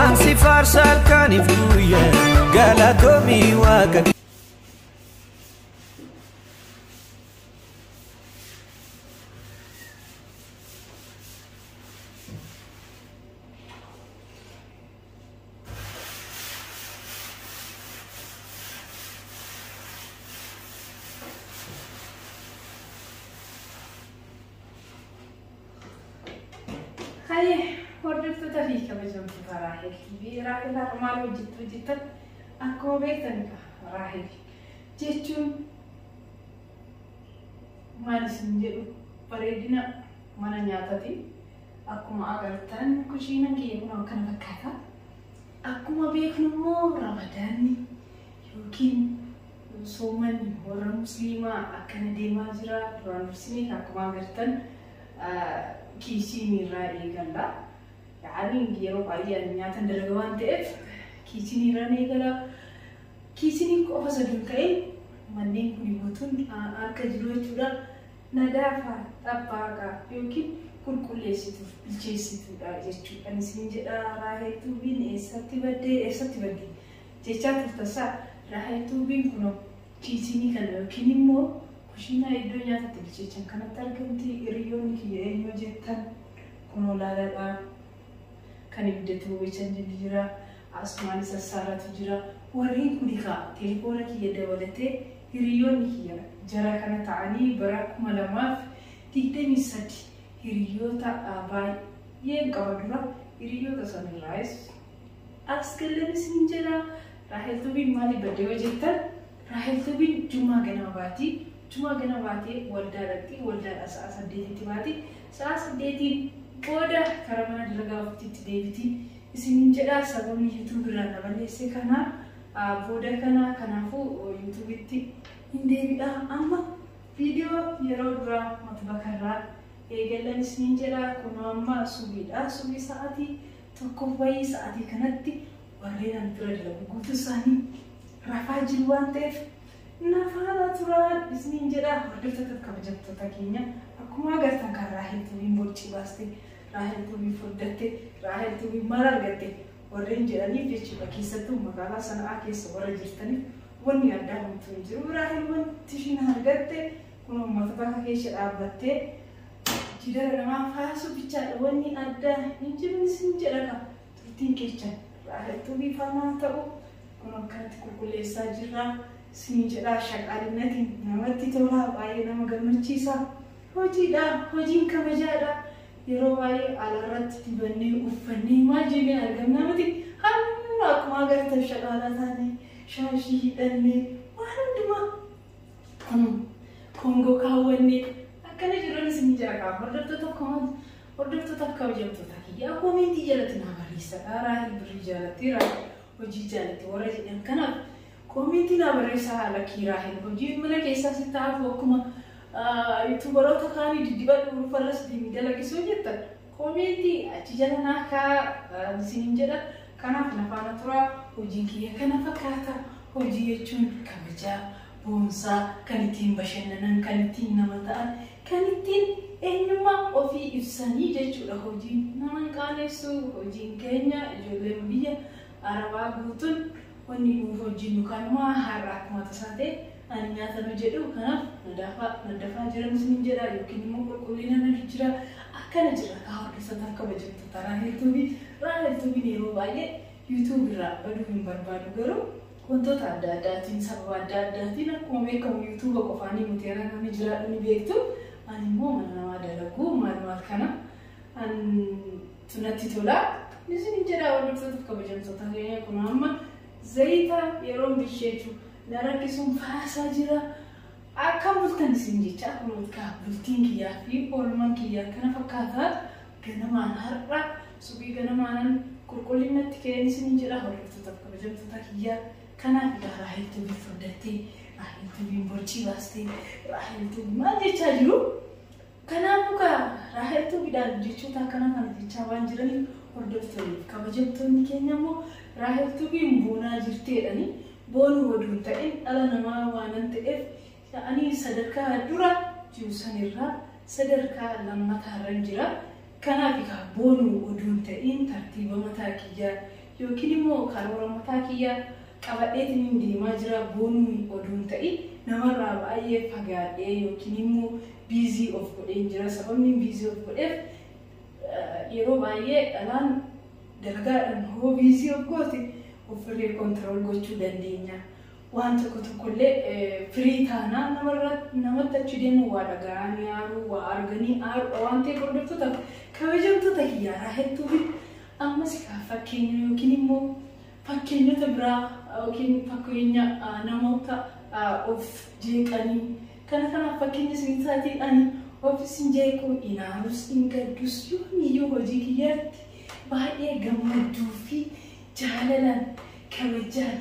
Ansi faarsa halkaniif guyyaa galatoomii waaqa. Hayyee, hordoftoota fi kabajamtoota Raahel TV, Raahel har'a maal hojjettu jettan, akkuma beektan Raahel jechuun maal isin jedhu, bareedina mana nyaatati. Akkuma agartan kushiinan kiyya kun akkana fakkaata. Akkuma beeknu immoo Ramadaanni yookiin soomanni warra Musliimaa akkana deemaa jira. Duraan dursinee akkuma agartan kitchen irraa eegalla. Yaani yeroo baay'ee ani nyaatan dalaga waan ta'eef kitchen irraan eegala. Kitchen qofa osoo hin ta'in manneen kun guutuun harka jiru jechuudha. Nadaafa xabbaaqa yookiin qulqulleessituuf bilcheessituudha jechuudha. Isin jedha, Raahel Tuubiin eessatti baddee, eessatti baddee jechaa turtasaa, Raahel Tuubiin kunoo kitchen kana yookiin immoo kushiinaa iddoo nyaatatti bilcheechan kanatti argamti. Hiriyoonni kiyya eenyu jettan, kunoo laaladha. Kan ibiddatti bobechan jira. Asumaanis sassaaratu jira. Warreen kuni kaa telefoona kiyya dabalatee hiriyoonni kiyya jara kana ta'anii bara 2023 hiriyoota baay'een qaba dura, hiriyoota sanirraayis as gallanis hin jira. Raahel Tuubiin maaliif baddee yoo jettan, Raahel Tuubiin Jumaa ganama baati. Jumaa ganama baatee waldaa dhaqxi. Waldaadhaa sa'a 8tti baati. Sa'a 8n booda karaa mana dalagaa ofiitti deebiti. Isin jedha, sababni YouTube irraa na balleesse kana booda kana, kanaafuu YouTubeitti hin deebi'a. Amma viidiyoo yeroo duraa matbakarraa eegalan isiniin jedha. Kunoo amma subiidha. Subii sa'aatii 1 wayii, sa'aatii kanatti warreen ani bira dalagu guutuu isaanii rafaa jiru waan ta'eef nafaana turaan isiniin jedha. Hordoftoota kabajamtoota keenya, akkuma agartan kan Raahel Tuubiin borcii baaste, Raahel Tuubiin furdatte, Raahel Tuubiin maal argatte warreen jedhaniif jechuudha. Keessattuu magaalaa Sana'aa keessa warra jirtaniif wanni addaa homtuu hin jiru. Raahel wanti ishiin argatte kun uummata bakka keessa dhaabbattee jidara namaa faasu bichaadha. Wanni addaa hin jiru isin jedha. Ka turtiin keechan Raahel Tuubii faanaa ta'u. Kun akkanatti qulqulleessaa jirra isin jedha. Shaqaalinnatiin namatti tola, baay'ee nama gammachiisa. Hojiidha, hojiin kabajaadha. Yeroo baay'ee alarratti dibannee, uffannee, maal jennee argamna miti. Hamma akkuma agartan shaqaalaa taane, shaashii hidhannee, waan hundumaa kun kongoo kaawwannee akkana jiran isin jira. Qaba hordoftoota kabajamtoota kiyyaa, comment jalatti naa barreessadha. Raahel birrii jaalatti, Raahel hojii jaalatti warra jedhan kanaaf comment naa barreessaa. Lakkii, Raahel hojii mana keessaa sitti hafu, akkuma YouTuberoota kaanii diddibadhu, rufarras deemii dalagisoo jettan, comment achi jala naa kaa isiniin jedha. Kanaaf nafaana turaa. Hojiin kiyya kana fakkaata. Hojii jechuun kabajaa, boonsaa, kan ittiin bashannanan, kan ittiin nama ta'an, kan ittiin eenyummaa ofii ibsanii jechuudha. Hojiin nama hin qaanessu. Hojiin keenya ijoolleen biyya Arabaa guutuun wanni nuuf hojjennu kanuma. Har'a akkuma tasaa ta'e ani nyaata nu jedhu, kanaaf nadafaa jiran isiniin jedha, yookiin immoo qulqullina na jira, akkana jira. Kaa hordoftoota kabajamtoota Raahel Tuubii, Raahel Tuubiin yeroo baay'ee YouTube irraa baduu hin barbaadu, garuu wantoota adda addaatiin, sababa adda addaatiin, akkuma beekamu YouTube qofaanii miti namni jiraadhu ni beektu. Ani immoo mana namaa dalaguu maal maal kana natti tola. Isin jedha, hordoftoota kabajamtoota keenya, kun amma zayita yeroon bilcheechu na rakkisuun faasaa jira. Akka bultan isin jecha, akkuma bultiin kiyyaa fi oolmaan kiyyaa kana fakkaata. Ganamaan har'a suphii ganamaanan qulqullinatti ka'een isin jedha, hordoftoota kabajamtoota kiyyaa. Kanaaf egaa Raahel Tuubii furdattee, Raahel Tuubiin borcii baastee, Raahel Tuubii maal jechaa jiru. Kanaafuu kaa Raahel Tuubiidhaan jechoota akkana kana jechaa waan jiraniif, hordoftoonni kabajamtoonni keenya immoo Raahel Tuubiin boonaa jirteedhani. Boonuu oduu hin ta'in, dhala namaa waanan ta'eef ani sadarkaa dura jiru sanirraa sadarkaa lammataarra jira. Kanaaf egaa boonuu oduu hin ta'in, tartiiba mataa kiyyaa yookiin immoo karoora mataa kiyya qabadheetiin deemaa jira boonuu oduun ta'i namarraa baay'ee fagaadhee yookiin immoo busy of godheen jira. Sababni busy of godheef yeroo baay'ee dhalaan dalagaadhaan hoo busy of goote ofirree control gochuu dandeenya. Waan tokko tokkollee firii taanaa namatti achi deemu waa dhaga'anii aaruu, waa arganii aaruu waan ta'eef hordoftoota kabajamtoota kiyyaa Raahel Tuubiin ammas fakkeenya yookiin immoo fakkeenyota biraa yookiin fakkeenya namoota of jeeqanii kana kanaaf fakkeenya isin taatii ani of isin jeequu inaarus hin gaddus yoomiyyuu hojii kiyyaatti baay'ee gammaduu fi jaalalaan kabajaan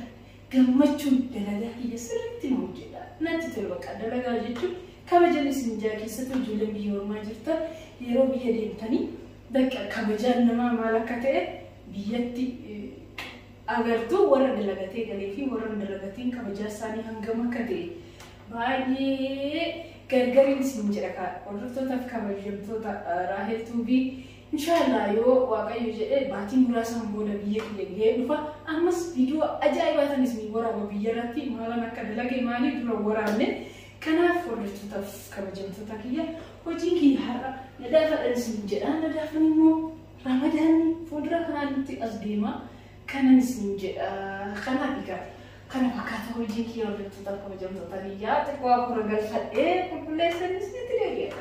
gammachuun dalagaa kiyya sirriitti nu hojjedha. Natti tola bakka dalagaa jechuun kabajan isin jaa keessatti ijoolleen biyya ormaa jirtan yeroo biyya deemtanii bakka kabajaan namaa maal akka ta'e biyyatti agartuu warra dalagatee galee fi warra dalagatiin kabajaa isaanii hangam akka ta'e baay'ee gargariin isin jedha. Hordoftootaaf kabajamtoota Raahel Tuubii inshallah yoo Waaqayyo jedhee baatii muraasaan booda biyya kiyya gahee dhufa. Ammas viidiyoo ajaa'ibaa tan isin waraaba biyya irratti maalan akka dalage maaliif dura waraabne. Kanaaf hordoftootaaf kabajamtoota kiyya hojiin kiyya har'a nadaafadhan isin jedha. Nadaafan immoo Ramadaanni fuuldura kanaanitti as deema kanan isin jedha. Kanaaf egaa kana fakkaata hojiin kiyya hordoftootaaf kabajamtoota kiyya xiqqoo hafuura galfadhee qulqulleessan isinitti deebi'a.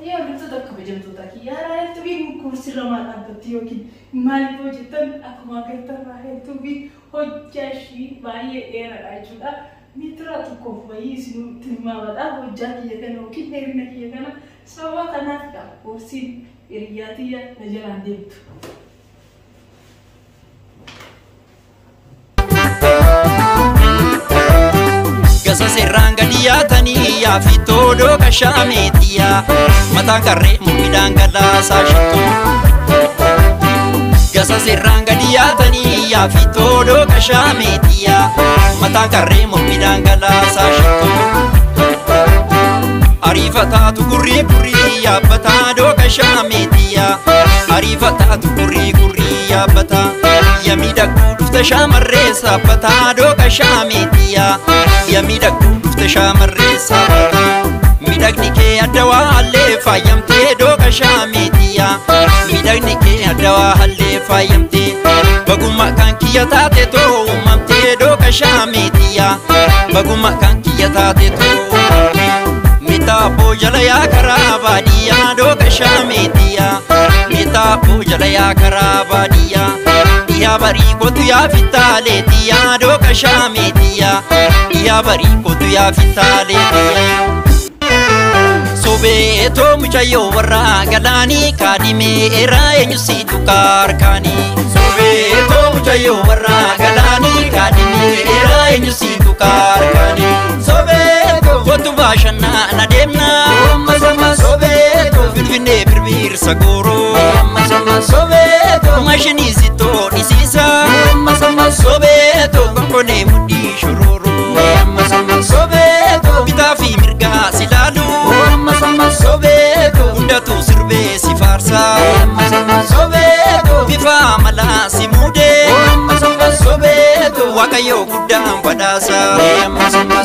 Yaa hordoftoota kabajamtoota kiyya Raahel Tuubiin kursirra maal dhaabbatti yookiin maaliif hojjettan akkuma agartan Raahel Tuubiin hojjaa ishii baay'ee dheeraadha jechuudha. Meetira tokkoof wayii isinuu tilmaamadha hojjaa kiyya kana yookiin dheerina kiyya kana sababa kanaafidha kursiin hiriyyaa tiyya na jalaan deemtu. Gasa seeraan gadi yaatanii yaafittoo dooka shaameetiyaa mataan qarree mormidhaan galaasaa shittuu. Gasa seeraan gadi yaatanii yaafittoo dooka shaameetiyaa mataan qarree mormidhaan galaasaa shittuu. Ariifataatu gurrii gurrii yaabbataa dooka shaameetiyaa ariifataatu gurrii gurrii yaabbataa yamiidhagduu dhufte shaamarree saaphataa dooka shaameetiyaa yamiidhagduu dhufte shaamarree saaphataa miidhagni kee adda waa hallee faayamtee dooka shaameetiyaa miidhagni kee adda waa hallee faayamtee bagummaa kan kiyya taate too uumamtee dooka shaameetiyaa bagummaa kan kiyya taate too uumamtee. Mitaaboo jala yaa karaa baadiyyaa dooka shaameetiyaa mitaaboo jala yaa karaa baadiyyaa dhiyaa barii kootu yaa fitaaleetiyaa dooka shaameetiyaa dhiyaa barii kootu yaa fitaaleetiyaa. Sobeetoo mucayyoo warra galaanii kaadhimee eeraa eenyu siitu kaarkaanii. Sobeetoo mucayyoo warra galaanii kaadhimee eeraa eenyu siitu kaarkaanii. Sobeetoo kootu bashannaa na deemnaa. Sobeetoo finfinnee birbirsa gooroo. Sobeetoo maashinii sittoo dhisiisa. Sobeetoo konkonee mudhii shorooroo. Sobeetoo bitaa fi mirgaa si laalu. Sobeetoo hundatu sirbee si faarsa. Sobeetoo bifa amalaa si muudee. Sobeetoo Waaqayyoo guddaan badhaasa.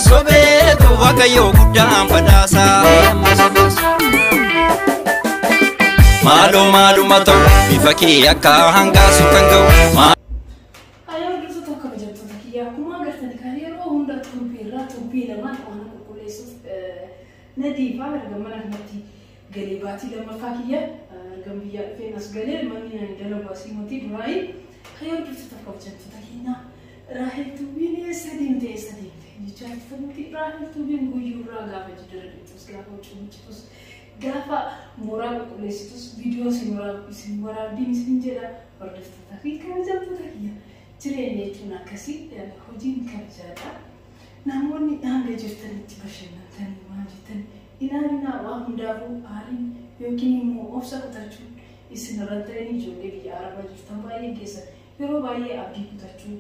Sobeetoo Waaqayyoo guddaan badhaasa. Maaloo maaluma ta'u bifa kee akka hangaasu kan ga'u. Hayaa hordoftoota kabajamtoota kiyya akkuma agartan kan yeroo hunda torbeerraa torbee lamaan waan qulqulleessuuf nadiifaa erga mana kanatti galee baatii lammaffaa kiyya erga biyya dhufeen as galee manni ani dalagu asii mootii duraayi. Hayaa hordoftoota kabajamtoota keenya Raahel Tuubiin eessa deemte eessa deemte jechaa jirtanitti Raahel Tuubiin guyyuurraa gaafa jidara deemtus gaafa huccuu miiccitus gaafa mooraa qulqulleessitus viidiyoo isin waraabdiin isin jedha hordoftoota fi kabajamtoota kiyya. Jireenya jechuun akkasii hojiin kabajaadha. Namoonni hanga jirtanitti bashannantanii waan jettan ilaalinaa waa hundaafuu aariin yookiin immoo obsa kutachuun isin irratti ta'anii ijoollee biyya arabaa jirtan baay'een keessa yeroo baay'ee abdii kutachuu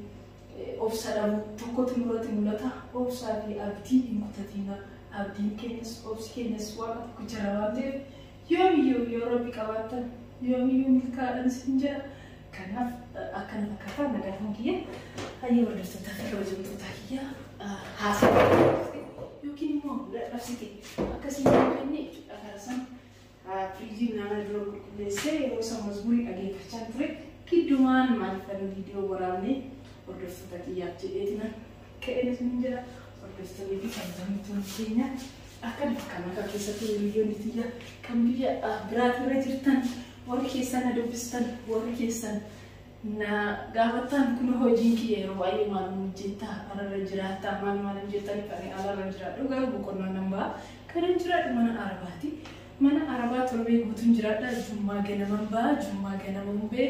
Obsa dhabuu tokkotu nurratti mul'ata. Obsaa fi abdii hin kutatina. Abdiin keenyas obsi keenyas Waaqa tokko jira waan ta'eef yoomiyyuu yoo Rabbi qabaattan yoomiyyuu milkaa'aadhaan isin jedha. Kanaaf akkana fakkaataa nagaan kiyya. Hayyee, hordoftoota fi kabajamtoota kiyya, haasaa yookiin immoo dadhabsite akkasii yoo kenne jechuudha. Karaa sana firiijii naannoo dura qulqulleessee yeroo isa mazmurii dhageeffachaa ture, giddumaan maaliifan viidiyoo waraabnee hordoftoota kiyyaaf jedheetina ka'een isin jedha. Hordoftoonni fi kabajamtoonni keenya, akkana fakkaata. Akka keessatti hiriyoonni tiyya kan biyya biraatirra jirtan, warri keessan na dubbistan, warri keessan na gaafattan, kun hojiin kiyya yeroo baay'ee maal hojjettaa, alarra jiraattaa, maal maal hojjettanii, kan alarra jiraadhu garuu boqonnaa nan ba'a. Kanan jiraadhu mana Arabaati. Mana Arabaa torbee guutuun jiraadha. Jummaa ganaman ba'a. Jummaa ganaman ba'e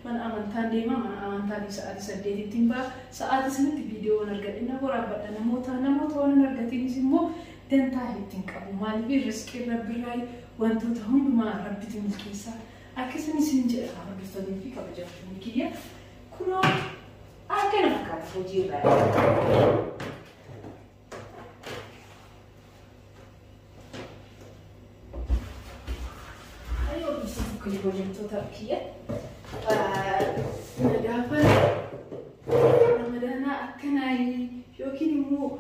mana amantaan deema. Mana amantaan sa'aatii 8tti hin ba'a. Sa'aatii sanitti viidiyoon argadhe na waraabbadha. Namoota waan hin argatiinis immoo dantaa ittiin qabu. Maaliif? Riskiin Rabbirraa, wantoota hundumaa Rabbitu milkeessa. Akkasumas isin jedha, hordoftoonni fi kabajamtoonni kiyya. Kunoo akkana fakkaata hojii irraa. Hordoftoota kiyya, gaafa Ramadaanaa akkanaa yookiin immoo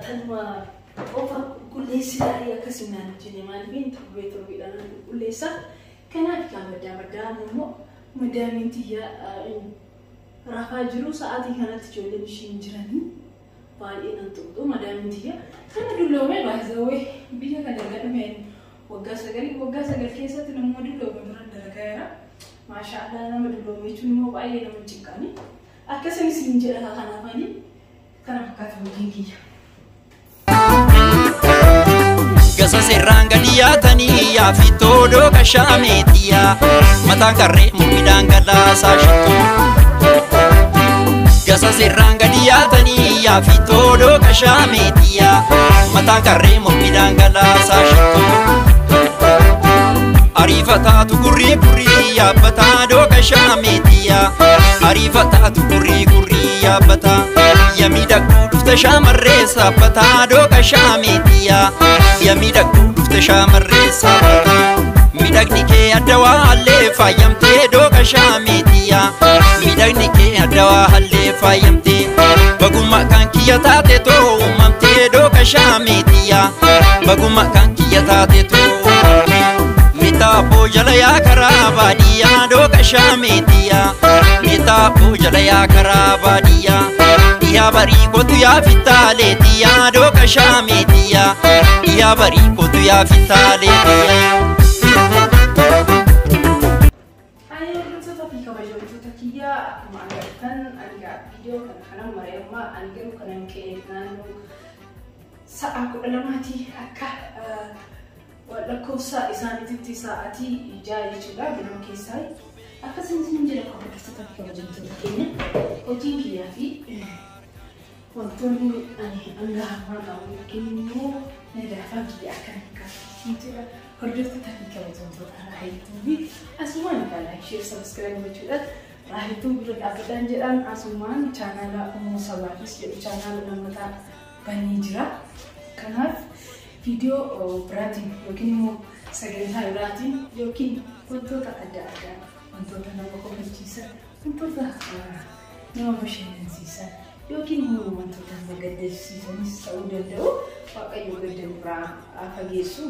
tanuma qofa qulqulleessinaa akkasii naan jenne, maaliif torbee torbeedhaan qulqulleessa. Kanaaf kan maddaa maddaa immoo madaamiin tiyya rafaa jiru, sa'aatii kanatti ijoolleen ishiin jiranii baay'ee nan tuqxu. Madaamiin tiyya kana dulloomee baay'ee biyya kana erga dhumeen waggaa 9, waggaa 9 keessatti nama dulloome biran dalagaa jira. Maashaallah, nama dulloome jechuun immoo baay'ee nama cinqani. Akkasumas hin jedha, kanaafani kana fakkaata hojiin kiyya. Gasa seeraan gadi yaatanii yaafittoo dooka shaameetiyaa, mataan karree mormidhaan galaasaa shittuu. Gasa seeraan gadi yaatanii yaafittoo dooka shaameetiyaa, mataan karree mormidhaan galaasaa shittuu. Ariifataatu gurrii gurrii yaabbataa dooka shaameetiyaa, ariifataatu gurrii gurrii yaabbataa. Yamiidhagduu dhufte shaamarree saaphataa dooka shaameetiyaa, yamiidhagduu dhufte shaamarree saaphataa. Miidhagni kee adda waa hallee faayamtee dooka shaameetiyaa, miidhagni kee adda waa hallee faayamtee. Bagummaa kan kiyya taate too uumamtee dooka shaameetiyaa, bagummaa kan kiyya taate too uumamtee. Mitaaboo jala yaa karaa baadiyyaa dooka shaameetiyaa, mitaaboo jala yaa karaa baadiyyaa. Dhiyaa barii kootu yaa fittaaleetiyaa dooka shaameetiyaa, dhiyaa barii kootu yaa fittaaleetiyaa. Ani hordoftoota fi kabajamtoota kiyya, akkuma agartan ani viidiyoo kana kanan maree amma ani garuu kanan ka'e naannoo sa'a 12ti, akka lakkoofsa isaaniitti sa'aatii 6 jechuudha ganama keessaa. Akkasumas ni jira, hordoftoota fi kabajamtoota keenya, hojiin kiyyaa fi wantoonni ani hanga ammaa qabu yookiin immoo nadaafaa kiyya akkana fakkaata jira. Hordoftoota fi kabajamtoota Raahiltuu fi asumaan like, share, subscribe gochuudhaan Raahiltuu bira dhaabbadhaan jedhaan. Asumaan chaanaala Ummuu Sabaafis jedhu chaanaala lammataa banee jira. Kanaaf viidiyoo biraatiin yookiin immoo sagantaa biraatiin yookiin wantoota adda addaa, wantoota nama kofalchiisan, wantoota nama bashannansiisan yookiin immoo wantoota nama gaddisiisanis ta'uu danda'u. Waaqayyo gadda nurraa fageessu.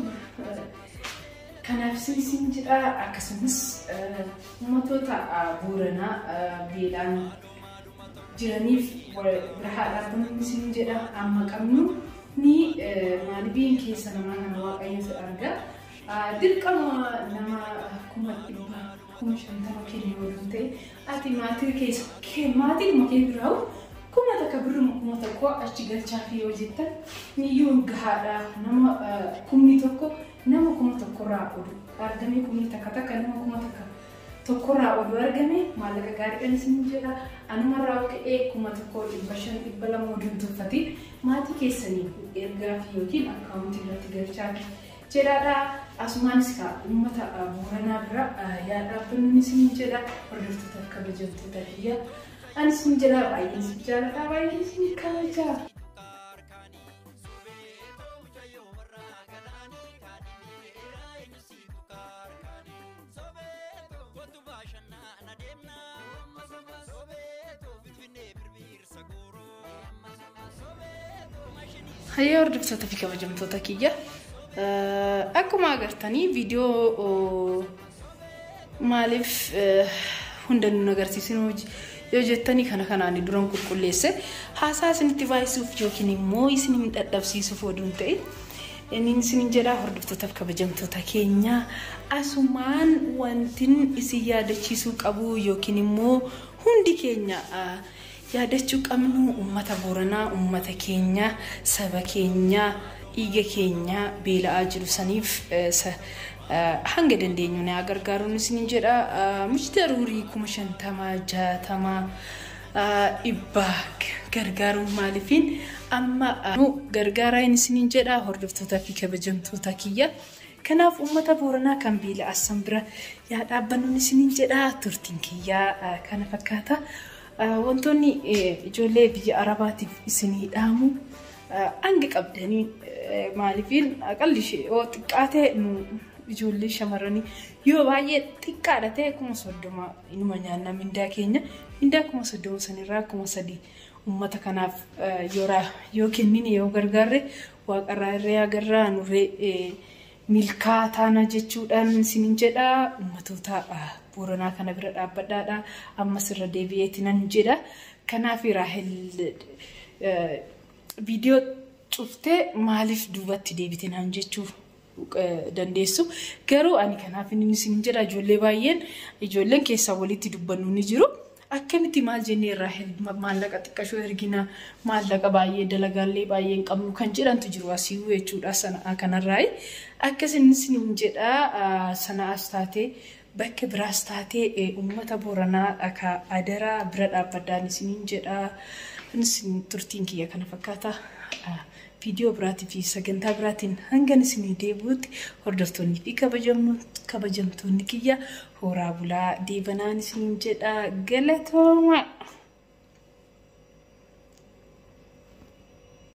Kanaaf isin jedha, akkasumas uummattoota Booranaa beelaan jiraniif bira haa dhaabbannu isin jedha. Amma qabnu ni maalibiin keessa namaa kana Waaqayyotu arga. Dirqama nama 100,000, 50,000 kennu yoo ta'e, ati maatii keessa maatii kee biraa 1000, birruma 1000 achi galchaa fi yoo jettan niyyuu gahaadha. Nama 10,000 nama 1000rraa odu argame, 10,000 nama 1001rraa oduu argame maallaqa gaariidhaan isin jedha. Anumarraa ka'ee 1500, 200 oduun tuffati maatii keessanii ergaa fi yookiin akkaawuntii irratti galchaa jedhaadha. Asumaanis kaa uummata Booranaa bira yaa dhaabbannu isin jedha, hordoftoota kabajamtoota kiyya. Ani isin jedha, baay'een isin jaalladha, baay'een isin kabaja. Hayyee, hordoftoota fi kabajamtoota kiyya. Akkuma agartanii viidiyoo maaliif hunda nu agarsiisin yoo jettanii, kana kanaan duran qulqulleesse haasaa isinitti baay'isuuf yookiin immoo isin hin dadhabsiisuuf oduun ta'e. Inni isin jedha, hordoftootaaf kabajamtoota keenya, asumaan wantin isin yaadachiisuu qabu yookiin immoo hundi keenya yaadachuu qabnu, uummata Booranaa, uummata keenya, saba keenya, dhiiga keenya beela'aa jiru saniif hanga dandeenyu na gargaaruun isin jedha. Mujdaruurii 50,000, 60,000, 100 gargaaruun maaliifiin amma nu gargaaraa isiniin jedha, hordoftootaa fi kabajamtoota kiyya. Kanaaf uummata Booranaa kan beela'aa san bira yaa dhaabbannuun isiniin jedha. Turtiin kiyyaa kana fakkaata. Wantoonni ijoollee biyya Arabaatiif isinii dhaamu, hanga qabdanii maaliifiin aqalli ishee yoo xiqqaate, nu ijoollee shamarranii yoo baay'ee xiqqaadha ta'e 30,000 inuma nyaanna mindaa keenya. Mindaa 30,000 sanirraa 3,000 uummata kanaaf yoo kennine, yoo gargaarre, waaqarraa irree agarraa nurree milkaa taana jechuudhaan isinin jedha. Uummatoota Booranaa kana bira dhaabbadhaadha. Ammas irra deebi'eeti nan jedha. Kanaaf Raahel viidiyoo cuftee maaliif duubatti deebite naan jechuuf dandeessu. Garuu ani kanaaf inni isin jedha, ijoollee baay'een, ijoolleen keessaa walitti dubbannu ni jiru. Akkamitti maal jennee Raahel maallaqa xiqqashoo ergina, maallaqa baay'ee dalagaallee baay'ee hin qabnu kan jedhantu jiru asii jechuudha sana kanarraayi. Akkasin isin jedha, sana'as taatee bakka biraas taatee uummata Booranaa akka adaraa bira dhaabbadhaan isiniin jedha. Isin turtiin kiyya kana fakkaata. Viidiyoo biraatii fi sagantaa biraatiin hangan isinii deebi'utti, hordoftoonni fi kabajamtoonni kiyya, horaa bulaa deebanaan isiniin jedha, galatooma.